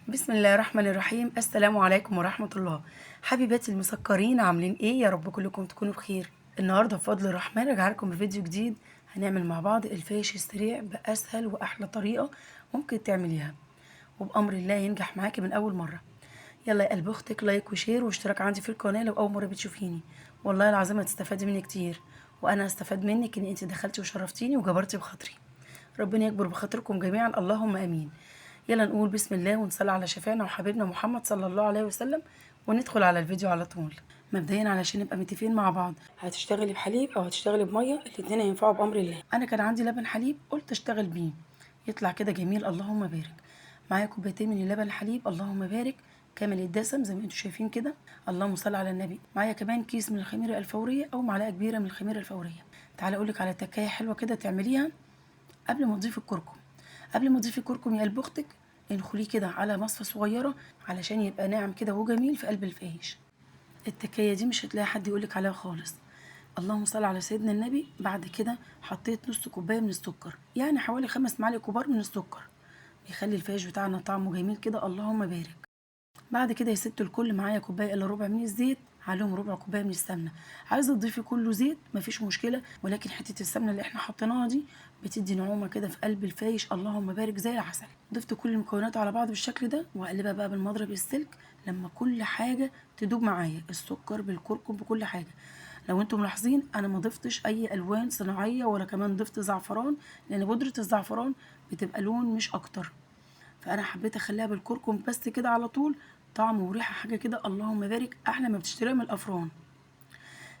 بسم الله الرحمن الرحيم. السلام عليكم ورحمة الله. حبيباتي المسكرين، عاملين ايه؟ يا رب كلكم تكونوا بخير. النهارده بفضل الرحمن رجع لكم بفيديو جديد. هنعمل مع بعض الفايش السريع باسهل واحلى طريقه ممكن تعمليها، وبامر الله ينجح معاكي من اول مرة. يلا يا قلب اختك، like و share واشتراك عندي في القناة لو اول مرة بتشوفيني. والله العظيم هتستفادي مني كتير، وانا هستفاد منك ان انت دخلتي وشرفتيني وجبرتي بخاطري. ربنا يكبر بخاطركم جميعا، اللهم امين. يلا نقول بسم الله ونصلي على شفيعنا وحبيبنا محمد صلى الله عليه وسلم، وندخل على الفيديو على طول. مبدئيا علشان نبقى متفقين مع بعض، هتشتغلي بحليب او هتشتغلي بميه، الاتنين هينفعوا بامر الله. انا كان عندي لبن حليب قلت اشتغل بيه، يطلع كده جميل اللهم بارك. معايا كوبايتين من اللبن الحليب اللهم بارك، كامل الدسم زي ما انتم شايفين كده، اللهم صل على النبي. معايا كمان كيس من الخميره الفورية او معلقه كبيرة من الخميره الفورية. تعالى اقولك على تكايه حلوة كده تعمليها قبل ما تضيفي الكركم. قبل ما تضيفي الكركم يا قلب اختك، انخليه كده على مصفى صغيرة علشان يبقى ناعم كده وجميل في قلب الفايش. التكايه دي مش هتلاقي حد يقولك عليها خالص. اللهم صل على سيدنا النبي. بعد كده حطيت نص كوباية من السكر، يعني حوالي 5 معالق كبار من السكر، بيخلي الفايش بتاعنا طعمه جميل كده اللهم بارك. بعد كده يا ست الكل معايا كوباية الا ربع من الزيت، عليهم ربع كوباية من السمنة. عايزه تضيفي كله زيت مفيش مشكلة، ولكن حتة السمنة اللي احنا حطيناها دي بتدي نعومة كده في قلب الفايش اللهم بارك زي العسل. ضفت كل المكونات على بعض بالشكل ده، واقلبها بقى بالمضرب السلك لما كل حاجة تدوب معايا، السكر بالكركم بكل حاجة. لو انتم ملاحظين انا ما ضفتش اي الوان صناعية ولا كمان ضفت زعفران، لان بودره الزعفران بتبقى لون مش اكتر، فانا حبيت اخليها بالكركم بس كده على طول، طعم وريحه حاجة كده اللهم بارك، احلى ما بتشتريها من الافران.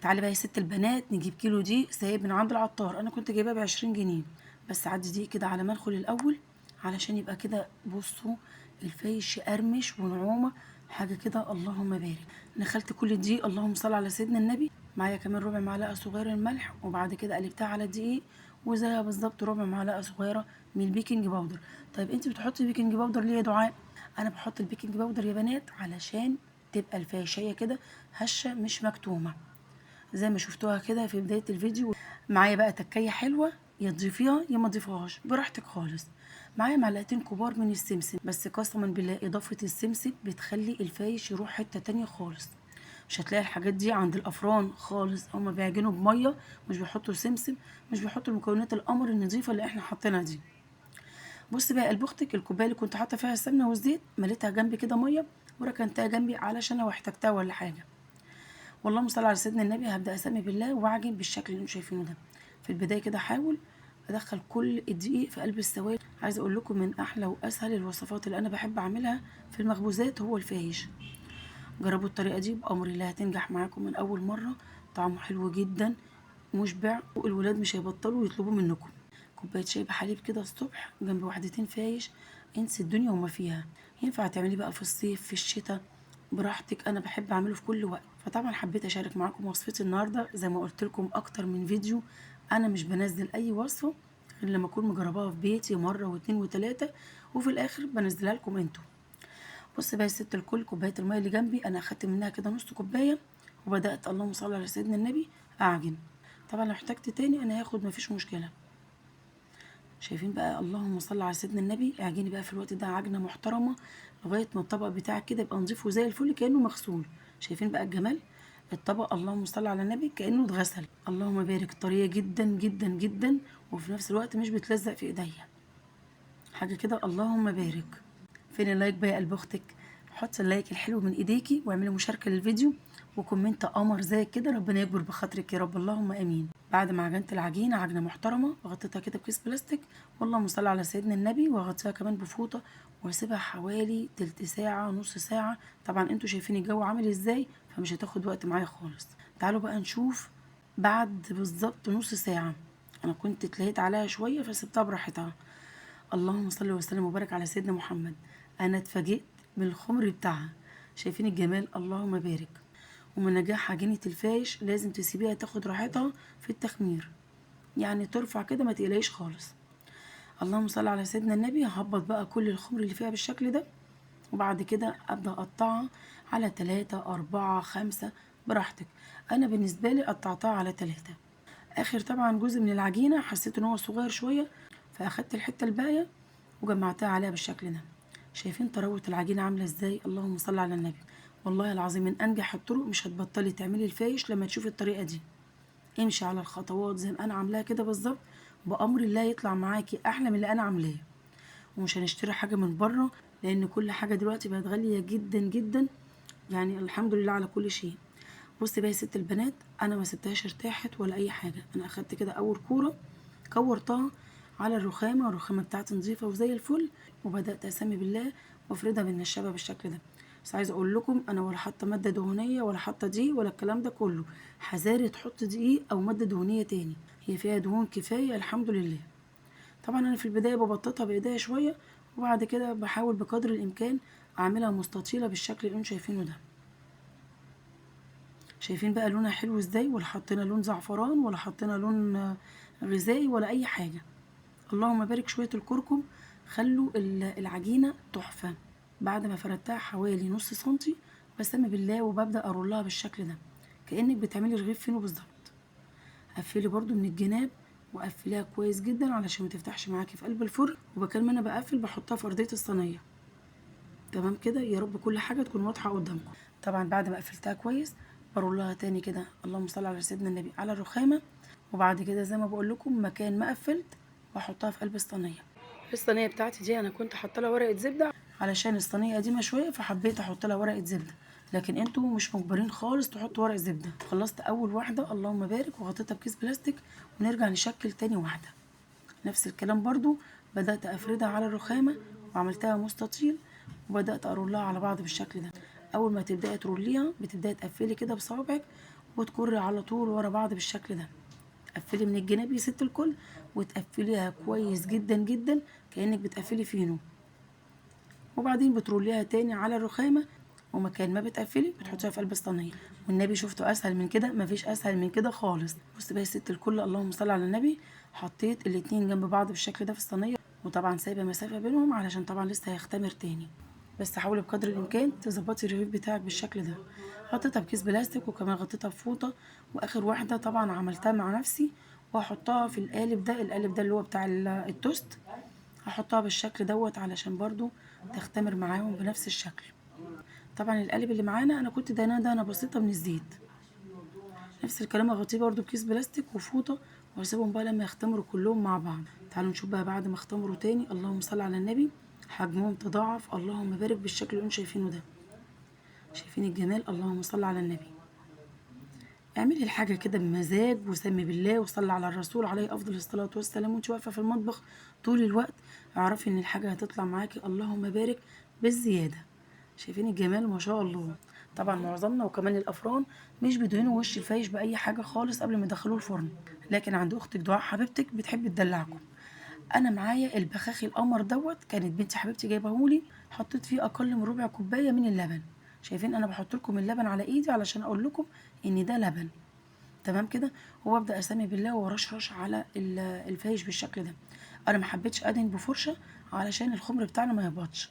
تعالي بقى يا ست البنات نجيب كيلو دقيق سايب من عند العطار، انا كنت جايباه ب20 جنيه بس. عدي دقيق كده على ما ادخل الاول علشان يبقى كده، بصوا الفايش قرمش ونعومه حاجة كده اللهم بارك. نخلت كل الدقيق اللهم صل على سيدنا النبي. معايا كمان ربع معلقه صغيرة الملح، وبعد كده قلبتها على الدقيق، وزيها بالظبط ربع معلقه صغيرة من ال baking powder. طيب انت بتحطي baking powder ليه يا دعاء؟ انا بحط ال baking powder يا بنات علشان تبقى الفاشيه كده هشه مش مكتومة زي ما شفتوها كده في بداية الفيديو. معايا بقى تكايه حلوة، يا تضيفيها يا ما تضيفيهاش براحتك خالص. معايا معلقتين كبار من السمسم، بس قسما بالله اضافه السمسم بتخلي الفايش يروح حتة تانية خالص. مش هتلاقي الحاجات دي عند الافران خالص، هما بيعجنوا بميه، مش بيحطوا سمسم، مش بيحطوا المكونات القمر النظيفة اللي احنا حاطينها دي. بص بقى يا قلب اختك، الكوباية اللي كنت حاطه فيها السمنة والزيت مليتها جنبي كده مية وركنتها جنبي علشان لو احتجتها ولا حاجة. واللهم صل على سيدنا النبي. هبدا اسمي بالله واعجن بالشكل اللي انتم شايفينه ده. في البداية كده احاول ادخل كل الدقيق في قلب السوائل. عايزه اقول لكم من احلى واسهل الوصفات اللي انا بحب اعملها في المخبوزات هو الفايش. جربوا الطريقة دي بامر الله هتنجح معاكم من اول مرة، طعمه حلو جدا مشبع، والولاد مش هيبطلوا يطلبوا منكم. كوباية شاي بحليب كده الصبح جنب وحدتين فايش، انسي الدنيا وما فيها. ينفع تعمليه بقى في الصيف في الشتاء براحتك، انا بحب اعمله في كل وقت. فطبعا حبيت اشارك معاكم وصفتي النهارده. زي ما قلت لكم اكتر من فيديو، انا مش بنزل اي وصفه غير لما اكون مجرباها في بيتي مرة واتنين وتلاتة، وفي الاخر بنزلها لكم انتوا. بص بقى يا ست الكل، كوباية المية اللي جنبي انا اخدت منها كده نص كوباية، وبدات اللهم صل على سيدنا النبي اعجن. طبعا لو احتجت تاني انا هاخد مفيش مشكلة. شايفين بقى اللهم صل على سيدنا النبي. اعجني بقى في الوقت ده عجنه محترمه لغاية ما الطبق بتاعك كده يبقى نظيف وزي الفل كانه مغسول. شايفين بقى الجمال، الطبق اللهم صل على النبي كانه اتغسل اللهم بارك. طرية جدا جدا جدا، وفي نفس الوقت مش بتلزق في ايديا، حاجة كده اللهم بارك. فين ال like بقى يا قلب اختك؟ حطي ال like الحلو من ايديكي، واعملي مشاركة للفيديو و comment قمر زي كده، ربنا يكبر بخاطرك يا رب اللهم امين. بعد ما عجنت العجينة عجنه محترمه، وغطيتها كده بكيس بلاستيك واللهم صل على سيدنا النبي، واغطيها كمان بفوطه واسيبها حوالي تلت ساعة نص ساعة. طبعا انتوا شايفين الجو عامل ازاي، فمش هتاخد وقت معايا خالص. تعالوا بقى نشوف بعد بالظبط نص ساعة، انا كنت اتلهيت عليها شوية فسبتها براحتها. اللهم صل وسلم وبارك على سيدنا محمد. انا اتفاجئت من الخمر بتاعها، شايفين الجمال اللهم بارك. ومن نجاح عجينة الفايش لازم تسيبيها تاخد راحتها في التخمير، يعني ترفع كده ما تقلقيش خالص. اللهم صل على سيدنا النبي. ههبط بقى كل الخمر اللي فيها بالشكل ده، وبعد كده ابدا اقطعها على 3 4 5 براحتك. انا بالنسبة لي قطعتها على 3. اخر طبعا جزء من العجينة حسيت ان هو صغير شوية، فاخدت الحتة الباقية وجمعتها عليها بالشكل ده. شايفين طراوه العجينة عامله ازاي؟ اللهم صل على النبي. والله العظيم من انجح الطرق، مش هتبطلي تعملي الفايش لما تشوفي الطريقة دي. امشي على الخطوات زي ما انا عاملاها كده بالظبط، بامر الله يطلع معاكي احلى من اللي انا عاملاه. ومش هنشتري حاجة من بره، لان كل حاجة دلوقتي بقت غالية جدا جدا، يعني الحمد لله على كل شيء. بصي بقى يا ست البنات، انا ما سبتهاش ارتاحت ولا اي حاجة، انا اخدت كده اول كورة كورتها على الرخامه، والرخامه بتاعتي نظيفة وزي الفل، وبدات اسمي بالله وافردها بالنشابه بالشكل ده. بس عايزه اقول لكم انا ولا حاطه مادة دهنية ولا حاطه دي ولا الكلام ده كله، حذاري تحط دقيق او مادة دهنية تاني، هي فيها دهون كفاية الحمد لله. طبعا انا في البداية ببططها بايديا شوية، وبعد كده بحاول بقدر الامكان اعملها مستطيله بالشكل اللي انتم شايفينه ده. شايفين بقى لونها حلو ازاي؟ ولا حطينا لون زعفران ولا حطينا لون غذائي ولا اي حاجة، اللهم بارك. شوية الكركم خلوا العجينة تحفة. بعد ما فردتها حوالي نص سنتي بسمي بالله وببدا ارولها بالشكل ده، كانك بتعملي رغيف فينو بالظبط. قفلي برده من الجناب وقفليها كويس جدا علشان ما تفتحش معاكي في قلب الفرن. وبكل ما انا بقفل بحطها في ارضية الصينية. تمام كده، يا رب كل حاجة تكون واضحة قدامكم. طبعا بعد ما قفلتها كويس برولها تاني كده، اللهم صل على سيدنا النبي، على الرخامه. وبعد كده زي ما بقول لكم مكان ما قفلت بحطها في قلب الصينية. الصينية بتاعتي دي انا كنت حاطه لها ورقة زبدة علشان الصينية قديمة شوية، فحبيت احط لها ورقة زبدة، لكن انتوا مش مجبرين خالص تحطوا ورقة زبدة. خلصت اول واحدة اللهم بارك وغطيتها بكيس بلاستيك، ونرجع نشكل تاني واحدة. نفس الكلام برضو، بدات افردها على الرخامه وعملتها مستطيل، وبدات ارولها على بعض بالشكل ده. اول ما تبداي تروليها بتبداي تقفلي كده بصوابعك وتكري على طول ورا بعض بالشكل ده. تقفلي من الجناب يا ست الكل، وتقفليها كويس جدا جدا كانك بتقفلي فينو. وبعدين بتروليها تاني على الرخامه، ومكان ما بتقفلي بتحطيها في قلب الصينية. والنبي شفتوا اسهل من كده؟ مفيش اسهل من كده خالص. بصي بقى يا ست الكل، اللهم صل على النبي، حطيت الاتنين جنب بعض بالشكل ده في الصينية، وطبعا سايبه مسافة بينهم علشان طبعا لسه هيختمر تاني. بس حاولي بقدر الامكان تظبطي الرغيف بتاعك بالشكل ده. غطيتها بكيس بلاستيك وكمان غطيتها بفوطه. واخر واحدة طبعا عملتها مع نفسي، وهحطها في القالب ده، القالب ده اللي هو بتاع التوست، هحطها بالشكل دوت علشان برضو تختمر معاهم بنفس الشكل. طبعا القالب اللي معانا انا كنت دهناه دهنه بسيطة من الزيت. نفس الكلام اغطيه برضو بكيس بلاستيك وفوطه، واسيبهم بقى لما يختمروا كلهم مع بعض. تعالوا نشوف بقى بعد ما اختمروا تاني، اللهم صل على النبي، حجمهم تضاعف اللهم بارك بالشكل اللي انتم شايفينه ده. شايفين الجمال؟ اللهم صل على النبي. اعملي الحاجة كده بمزاج وسمي بالله وصلي على الرسول عليه افضل الصلاة والسلام وانت واقفة في المطبخ طول الوقت، اعرفي ان الحاجة هتطلع معاكي اللهم بارك بالزيادة. شايفين الجمال ما شاء الله. طبعا معظمنا وكمان الافران مش بيدهنوا وش الفايش باي حاجة خالص قبل ما يدخلوه الفرن، لكن عند اختك دعاء حبيبتك بتحب تدلعكم. انا معايا البخاخ القمر دوت، كانت بنتي حبيبتي جايبهولي، حطيت فيه اقل من ربع كوباية من اللبن. شايفين انا بحط لكم اللبن على ايدي علشان اقول لكم ان ده لبن. تمام كده، وابدا اسمي بالله وارشرش على الفايش بالشكل ده. انا ما حبيتش ادهن بفرشه علشان الخمر بتاعنا ما يهبطش.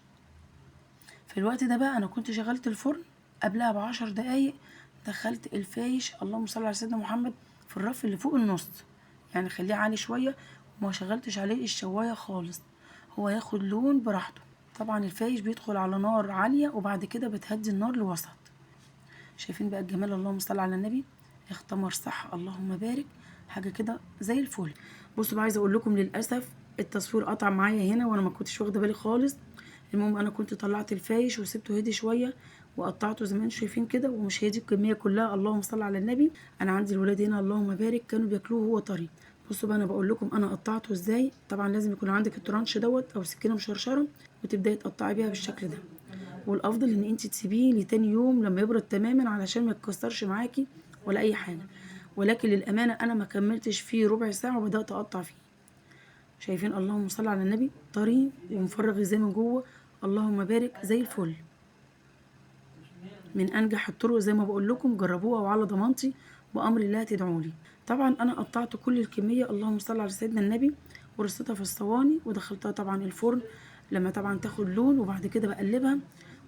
في الوقت ده بقى انا كنت شغلت الفرن قبلها ب10 دقايق، دخلت الفايش اللهم صل على سيدنا محمد في الرف اللي فوق النص، يعني خليه عالي شوية، وما شغلتش عليه الشوايه خالص، هو ياخد لون براحته. طبعا الفايش بيدخل على نار عالية وبعد كده بتهدي النار لوسط. شايفين بقى الجمال؟ اللهم صل على النبي، اختمر صح اللهم بارك، حاجة كده زي الفل. بصوا بقى عايزه اقول لكم للاسف التصوير قطع معايا هنا وانا ما كنتش واخده بالي خالص. المهم انا كنت طلعت الفايش وسبته هدي شوية وقطعته زي ما انتم شايفين كده، ومش هدي الكمية كلها اللهم صل على النبي. انا عندي الولاد هنا اللهم بارك كانوا بياكلوه وهو طري. بصوا بقى انا بقول لكم انا قطعته ازاي. طبعا لازم يكون عندك الترانش دوت او سكينة مشرشره وتبداي تقطعي بيها بالشكل ده، والافضل ان انت تسيبيه لتاني يوم لما يبرد تماما علشان ما يتكسرش معاكي ولا اي حاجة. ولكن للامانة انا ما كملتش فيه ربع ساعة وبدات اقطع فيه. شايفين اللهم صل على النبي، طري ومفرغ ازاي من جوه اللهم بارك زي الفل. من انجح الطرق زي ما بقول لكم، جربوها وعلى ضمانتي بامر الله تدعوا لي. طبعا انا قطعت كل الكمية اللهم صل على سيدنا النبي ورصيتها في الصواني ودخلتها طبعا الفرن لما طبعا تاخد لون، وبعد كده بقلبها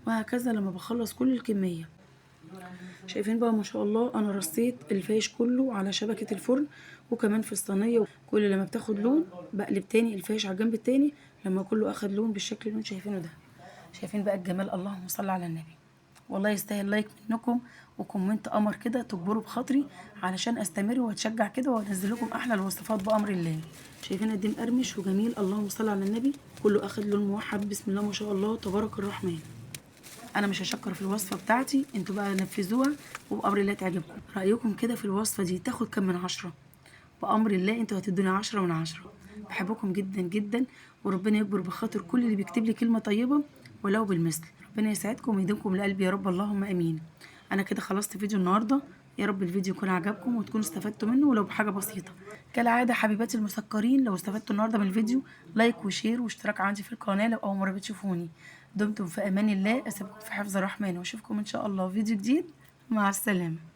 وهكذا لما بخلص كل الكمية. شايفين بقى ما شاء الله انا رصيت الفايش كله على شبكة الفرن وكمان في الصينية. كل لما بتاخد لون بقلب تاني الفايش على الجنب التاني لما كله اخد لون بالشكل اللي انتم شايفينه ده. شايفين بقى الجمال؟ اللهم صل على النبي. والله يستاهل like منكم و comment قمر كده تجبروا بخاطري علشان استمر واتشجع كده وانزل لكم احلى الوصفات بامر الله. شايفين قد ايه مقرمش وجميل؟ اللهم صل على النبي. كله اخد لون موحد، بسم الله ما شاء الله تبارك الرحمن. انا مش هشكر في الوصفة بتاعتي، انتوا بقى نفذوها وبامر الله تعجبكم. رايكم كده في الوصفة دي تاخد كام من 10؟ بامر الله انتوا هتدوني 10 من 10. بحبكم جدا جدا، وربنا يكبر بخاطر كل اللي بيكتب لي كلمة طيبة ولو بالمثل. ربنا يسعدكم ويديمكم لقلبي يا رب، اللهم امين. انا كده خلصت فيديو النهارده، يا رب الفيديو يكون عجبكم وتكونوا استفدتوا منه ولو بحاجة بسيطة. كالعادة حبيباتي المسكرين، لو استفدتوا النهارده من الفيديو like و share واشتراك عندي في القناة لو اول مرة بتشوفوني. دمتم في امان الله، اسيبكم في حفظ الرحمن، واشوفكم ان شاء الله في فيديو جديد. مع السلامة.